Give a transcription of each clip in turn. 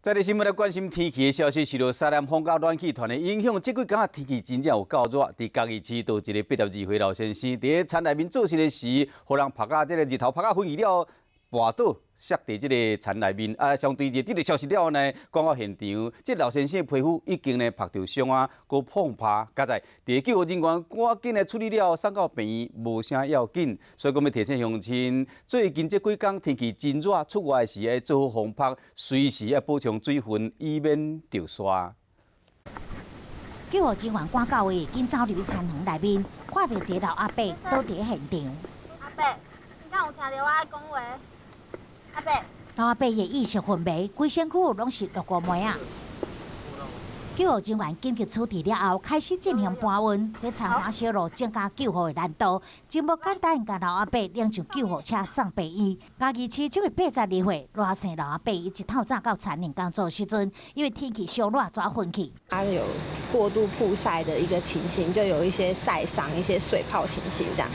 再來新聞來關心天氣的消息，受到西南風佮暖氣團的影響，這幾工天氣真正有夠熱。佇嘉義市，就有一個82歲老先生，佇咧田內面做事的時，予人曝甲這个日頭曝甲昏去了，跋倒，摔佇這个田內面。啊，相對這得著消息了後呢，趕到現場，這老先生的皮膚已經呢曝著傷啊，閣膨脹。佳哉佇救護人員趕緊來處理了，送到病院無啥要緊。所以講欲提醒鄉親，最近這幾工天氣真熱，出外時愛做好防曝，隨時愛補充水分，以免著沙。救護人員趕到位，緊走入去田園內面，看著一个老阿伯倒佇現場。阿伯，你敢有聽著我咧講話？阿伯，老阿伯的意識昏迷，規身軀攏是落糊糜仔。救護人員緊急處置了後，開始進行搬運，這田環小路增加救護的難度，真無簡單，共老阿伯拎上救護車送病院。嘉義市這位82歲賴姓老阿伯，伊一透早到田裡工作時陣，因為天氣燒熱，跩昏去。他有過度曝曬的一個情形，就有一些曬傷、一些水泡情形這樣。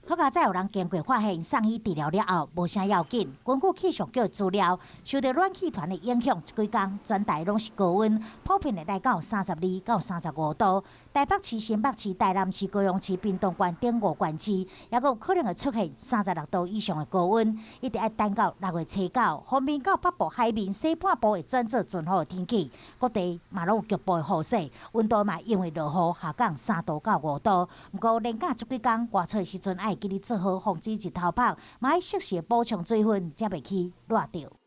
好佳哉有人經過發現，送醫治療了後，無啥要緊。根據氣象局資料，受著暖氣團的影響，這幾工全台攏是高溫，普遍會來到32到35度。台北市、新北市、台南市、高雄市、屏東縣等五縣市，猶閣有可能會出現36度以上的高溫，一直愛等到6月初9，鋒面到北部海面西半部會轉做陣雨的天氣，各地嘛攏有局部的雨勢，溫度嘛因為落雨下降3度到5度。毋過連假這幾工外出的時陣愛記得做好防止日頭曝，嘛愛適時補充水分，才袂去熱著。